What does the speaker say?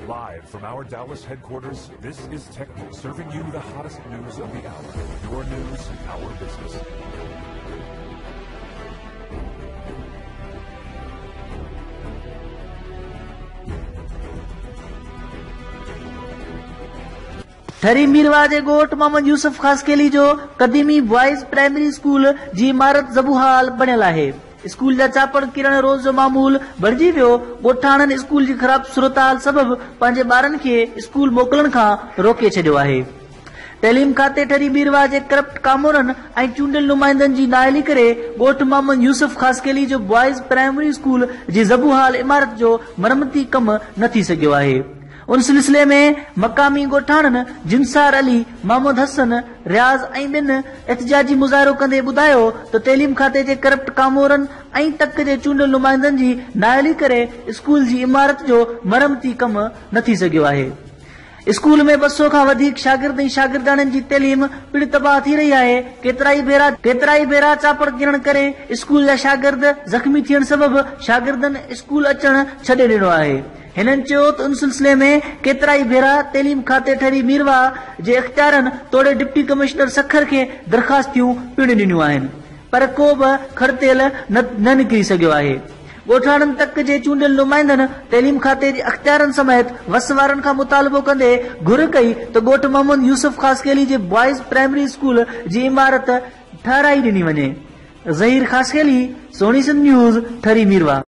Live from our Dallas headquarters, this is Tech News, serving you the hottest news of the hour. Your news, our business. Thari Mirwah جي ڳوٺ محمد يوسف خاصخيلي جو قديمي boys primary school جي عمارت زبون حال بڻيل آهي. اسڪول جا چاپڙ ڪرڻ روز جو معمول بڻجي ويو، ڳوٺاڻن اسڪول جي خراب صورتحال سبب پنهنجي ٻارن کي اسڪول موڪلڻ کان روڪي ڇڏيو آهي. تعليم کاتي ٺري ميرواهه جي ڪرپٽ ڪامورن ۽ چونڊيل نمائندن جي نااهلي ڪري ڳوٺ محمد يوسف خاصخيلي جو بوائز پرائمري اسڪول جي زبون حال عمارت جو مرمتي ڪم نه ٿي سگهيو آهي. ان سلسلي ۾ مقامي ڳوٺاڻن جنسار علي، محمد حسن، رياض ۽ ٻين احتجاجي مظاهرو ڪندي ٻڌايو ته تعليم کاتي جي ڪرپٽ ڪامورن ۽ تڪ جي چونڊيل نمائندن جي نااهلي ڪري اسڪول جي عمارت جو مرمتي ڪم نه ٿي سگهيو آهي. اسڪول ۾ 200 کان وڌيڪ شاگرد ۽ شاگردياڻين جي تعليم پڻ تباهه ٿي رهي آهي، ڪيترائي ڀيرا ڪيترائي ڀيرا چاپڙ ڪرڻ ڪري اسڪول جا شاگرد زخمي ٿيڻ سبب شاگردن اسڪول اچڻ ڇڏي ڏنو آهي. هنن چيو ته ان سلسلي ۾ ڪيترائي ڀيرا تعليم کاتي ٺري ميرواهه جي اختيارن توڙي ڊپٽي ڪمشنر سکر کي درخواستيون پڻ ڏنيون آهن پر ڪو به کڙتيل نه نه نڪري سگهيو آهي. ڳوٺاڻن تڪ جي چونڊيل نمائندن تعليم کاتي جي اختيارن سميت وس وارن کان مطالبو ڪندي گهر ڪئي ته ڳوٺ محمد يوسف خاصخيلي جي بوائز پرائمري اسڪول جي عمارت ٺهرائي ڏني وڃي. ظهير خاصخيلي، سهڻي سنڌ نيوز، ٺري ميرواهه.